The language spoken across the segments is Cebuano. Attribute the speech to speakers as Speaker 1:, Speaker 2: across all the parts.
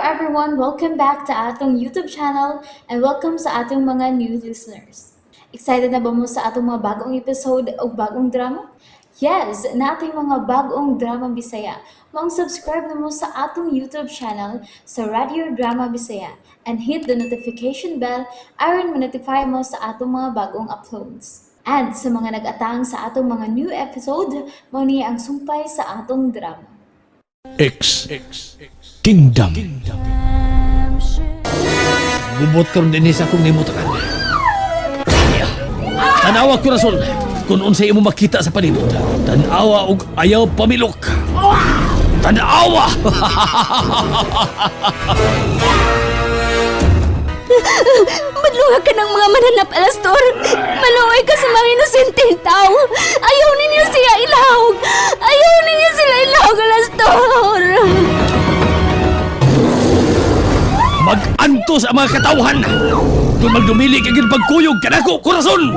Speaker 1: everyone! Welcome back to atong YouTube channel and welcome sa atong mga new listeners. Excited na ba mo sa atong mga bagong episode o bagong drama? Yes, nating mga bagong drama Bisaya. Maong subscribe na mo sa atong YouTube channel sa Radio Drama Bisaya and hit the notification bell aron ma-notify mo sa atong mga bagong uploads. And sa mga nag-atang sa atong mga new episode, mao ni ang sumpay sa atong drama.
Speaker 2: X Kingdom.
Speaker 3: Gubot karon dinhi sa akong nimutakan. Tanawa, Corazon, kung unsay imo makita sa palibot. Tanawa og ayaw pamilok. Tanawa!
Speaker 4: Madluha ka ng mga mananap, Alastor! Maluoy ka sa mga inosenteng tao! Ayaw ninyo siya ilahog! Ayaw ninyo sila ilahog, Alastor!
Speaker 3: Mag-antos ang mga katawhan! Kung magdumili ka gid pagkuyog kanako, Corazon!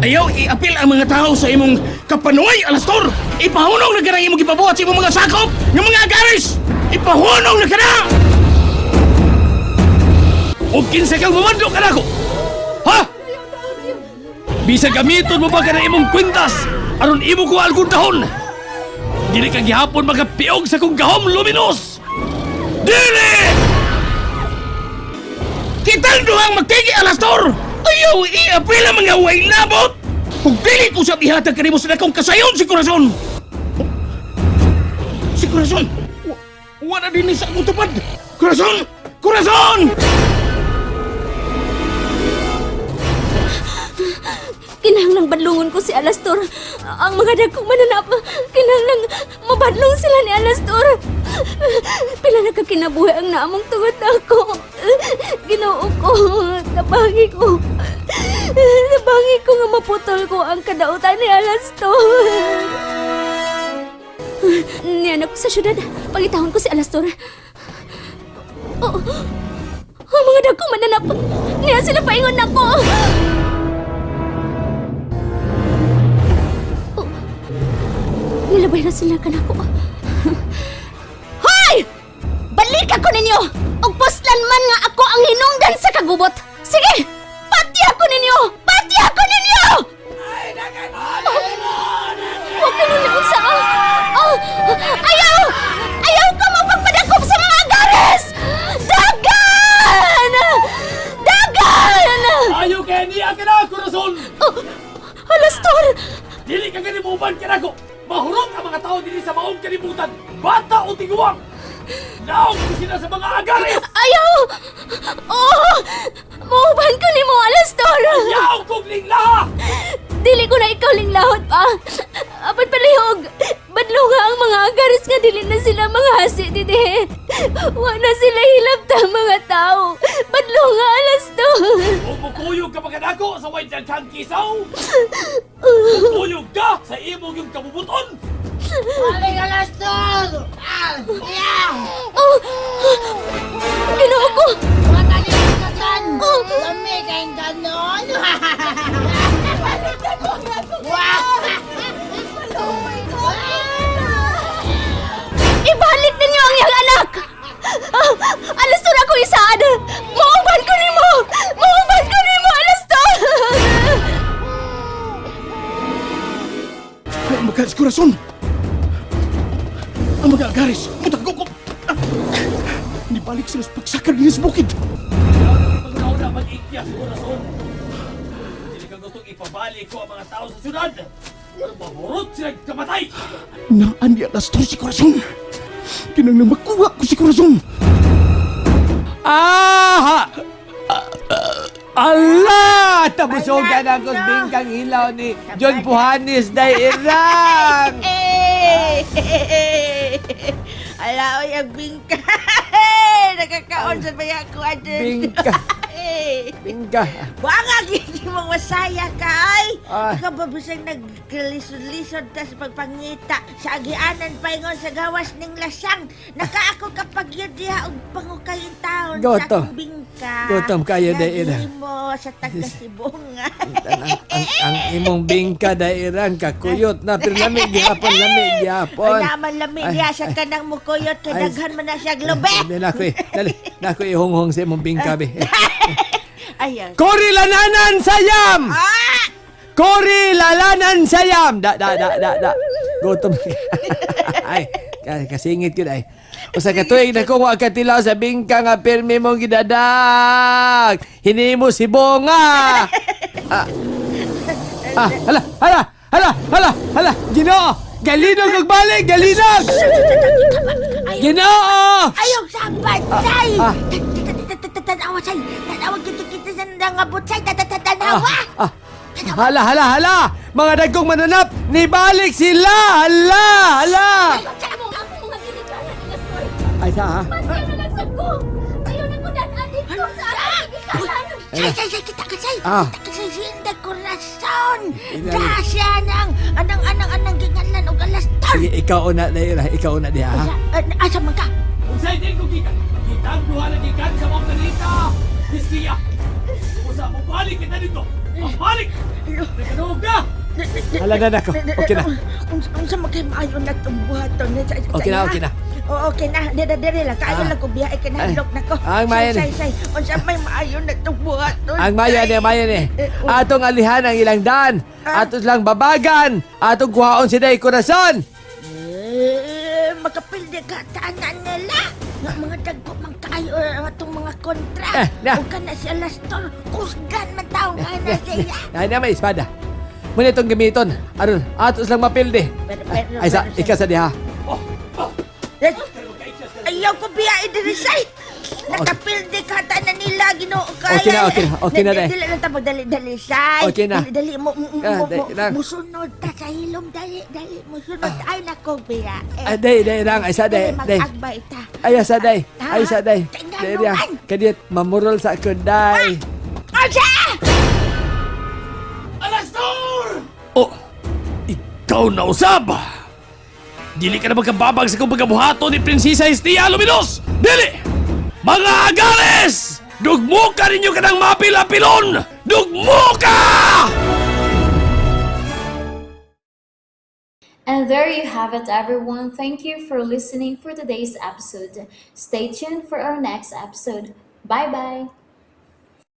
Speaker 5: Ayaw iapil ang mga tao sa imong kapanuay, Alastor! Ipahunong na ka ng imong gipabuhat sa imong mga sakop ng mga agaris! Ipahunong na ka na!
Speaker 3: O kinsa kang mamando kanako? Ha? Bisa gamiton mo ba ka ng imong kwintas aron imo ko algon dahon? Dili ka gihapon makapiog sa kong gahom luminos! Dili!
Speaker 5: Kitang duhang magtigi, Alastor! Ayaw iapil ang mga way labot! Kung dili ko sa ihatag kanimo sa dakong kasayon si Corazon! Si Corazon! Wala din ni sa akong tupad! Corazon! Corazon!
Speaker 4: Kinahanglang badlungon ko si Alastor. Ang mga dagkong mananap, kinahanglang mabadlong sila ni Alastor. Pila na ka kinabuhi ang naamong tungod nako. Ginoo ko, tabangi ko. Tabangi ko nga maputol ko ang kadautan ni Alastor. Niyan ako sa syudad. Pangitahon ko si Alastor. Oh, ang mga dagkong mananap. Niya sila paingon nako. Nilabay na sila kanako. Hoy! Balik ako ninyo! Og puslan man nga ako ang hinungdan sa kagubot! Sige! Pati ako ninyo! Pati ako ninyo! Huwag ka nung sa... Oh, ayaw! Ayaw ka mapagpadakop sa mga agares! Dagan! Dagan!
Speaker 3: Ayaw kay niya ka na, Corazon!
Speaker 4: Oh, Alastor!
Speaker 3: Dili ka gani muuban kanako! Mahurot ang mga tao dinhi sa maong kalibutan! Bata o tiguang! Naog ko sila sa mga agares!
Speaker 4: Ayaw! Oh! Mauban ko ni mo, Alastor!
Speaker 3: Yaw kong linglaha!
Speaker 4: Dili ko na ikaw linglahot pa. Apat palihog. Badlo nga ang mga agaris nga dili na sila mga hasi didi. Wa na sila hilabta mga tao. Badlo nga, Alastor.
Speaker 3: Kung mukuyog ka pa kanako sa way daghang kisaw! Mukuyog ka sa imong yung kabubuton!
Speaker 6: Aling Alastor! Ah! Yeah!
Speaker 4: Oh! Ginoo ko!
Speaker 6: Matalian ka dyan!
Speaker 4: Oh!
Speaker 6: Lami kayong ganon! Wow!
Speaker 4: Ibalik ninyo ang iyang anak! Ah, Alastor, ako isaan! Mauban ko nimo! Mauban ko nimo, Alastor!
Speaker 5: Ang mga si Corazon! Ang mga agaris! Mutago ko! Ah! Nibalik sila sa pagsakar din sa bukid!
Speaker 3: Pagkauna mag-ikyas, Corazon! Dili ka gustong ipabalik ko ang mga tao sa syudad! Pero mahurot sila kamatay!
Speaker 5: Naan ni Alastor si Corazon! Kinang makuha ko si Corazon!
Speaker 7: Ah! Allah! Tabusogan ako sa bingkang ilaw ni John Puhanis day irang!
Speaker 6: Eh! Ala, oy, ang bingka! Nakakaon sa baya ko, Adel.
Speaker 7: Bingka. Bingka.
Speaker 6: Wanga gid mo masaya ka ay.
Speaker 7: Ah.
Speaker 6: Ikaw ba bisag nagkalisod-lisod ka sa pagpangita sa agianan paingon sa gawas ning lasang. Nakaako kapag yun diha og pangukayin taon sa
Speaker 7: Gotom.
Speaker 6: akong bingka.
Speaker 7: Gotom kayo, dahil.
Speaker 6: Nagihimo sa taga-Sibonga.
Speaker 7: Ang imong bingka dairan kakuyot na pero lami gihapon, lami gihapon.
Speaker 6: Ay, naman lami
Speaker 7: Ay,
Speaker 6: niya sa kanang mukuyot kay
Speaker 7: Ay.
Speaker 6: daghan man na siya globe.
Speaker 7: Dali na ko eh. Dali na ko ihonghong sa imong bingka be.
Speaker 6: Ayaw.
Speaker 7: Kori lananan sayam.
Speaker 6: Ah!
Speaker 7: Kori lalanan sayam. Da da da da da. Gutom. Ay, kasingit yun ay. Usa ka tuig na kung wa ka tilaw sa bingka nga pirmi mong gidadag. Hinimo si Bonga. Ah. Ah, hala, hala, hala, hala, hala. Ginoo, galinog og balik, galinog. Ginoo!
Speaker 6: Ayaw sabat, say!
Speaker 7: Ah.
Speaker 6: Tanawa, say! Tanawa, kita-kita sa nangabot, say! Tanawa!
Speaker 7: Ah, hala, hala, hala! Mga dagkong mananap, nibalik sila! Hala, hala!
Speaker 4: Sa among ako mga ginikanan, Alastor.
Speaker 7: Ay, sa ha?
Speaker 4: Ayaw na lang sa ko. Ayaw na ko dad-an dito sa akong ginikanan.
Speaker 6: Say, say, say, kita ka, say!
Speaker 7: Ah.
Speaker 6: Kita ka, say, sinda corazon!
Speaker 7: Ina-
Speaker 6: Da siya nang, anang, anang, anang gingalan og alastor!
Speaker 7: Sige, ikaw una, Daira. Ikaw una diha, ha?
Speaker 6: Asa man ka?
Speaker 3: Unsay din ko gikan? Kitang duha na gikan sa mga planeta. Histiya. Usa mo balik kita dito. Pabalik. Nagkanuog na.
Speaker 7: Hala na nako. Okay na.
Speaker 6: Unsa man kay maayo na itong buhaton?
Speaker 7: Okay na, okay na.
Speaker 6: Oo, okay na. Dire, dire lang. Kaayo
Speaker 7: Ah.
Speaker 6: lang ko biyahe kay nahadlok na ko.
Speaker 7: Ang maayo
Speaker 6: Say,
Speaker 7: ni.
Speaker 6: say, say. Unsa may maayo na itong buhaton?
Speaker 7: Ang mayo ni, mayo ni.
Speaker 6: Eh, oh.
Speaker 7: Atong alihan ang ilang daan.
Speaker 6: Ah.
Speaker 7: Atos lang babagan. Atong kuhaon si Day Corazon.
Speaker 6: Eh, makapildi ka tanan nila. Nga mga dagko man kaayo ang atong mga kontra.
Speaker 7: Eh, na.
Speaker 6: Ug kana si Alastor, kusgan man taong ana siya.
Speaker 7: Ay, na may espada. Muna itong gamiton. Aron, atos lang mapildi.
Speaker 6: Pero,
Speaker 7: Ay, sa,
Speaker 6: pero,
Speaker 7: ikaw sa diha.
Speaker 6: Eh, ayaw ko biyahe diri say. Nakapildi ka tanan nila Ginoo kay.
Speaker 7: Okay na, okay na, okay na, day.
Speaker 6: Dili lang ta magdali-dali say.
Speaker 7: Okay na.
Speaker 6: Dali, dali mo mo
Speaker 7: Ah,
Speaker 6: mo,
Speaker 7: day
Speaker 6: mo,
Speaker 7: lang.
Speaker 6: musunod ta sa hilom dali dali musunod ay nako biyahe.
Speaker 7: Ay, day, day lang. Ay, sa, day, day.
Speaker 6: Mag-agbay ta.
Speaker 7: Ay, sa, day.
Speaker 6: Ah,
Speaker 7: Ay, sa, day.
Speaker 6: kay
Speaker 7: Day,
Speaker 6: ngano
Speaker 7: diha.
Speaker 6: man?
Speaker 7: Kadiyot, mamurol sa ako, day.
Speaker 6: Asa!
Speaker 3: Alastor! Oh, ikaw na usab! Dili ka na magkababag sa kong pagkabuhato ni Prinsesa Hestia Luminos! Dili! Mga agares! Dugmuka ninyo ka ng mapil-apilon! Dugmuka!
Speaker 1: And there you have it, everyone. Thank you for listening for today's episode. Stay tuned for our next episode. Bye bye.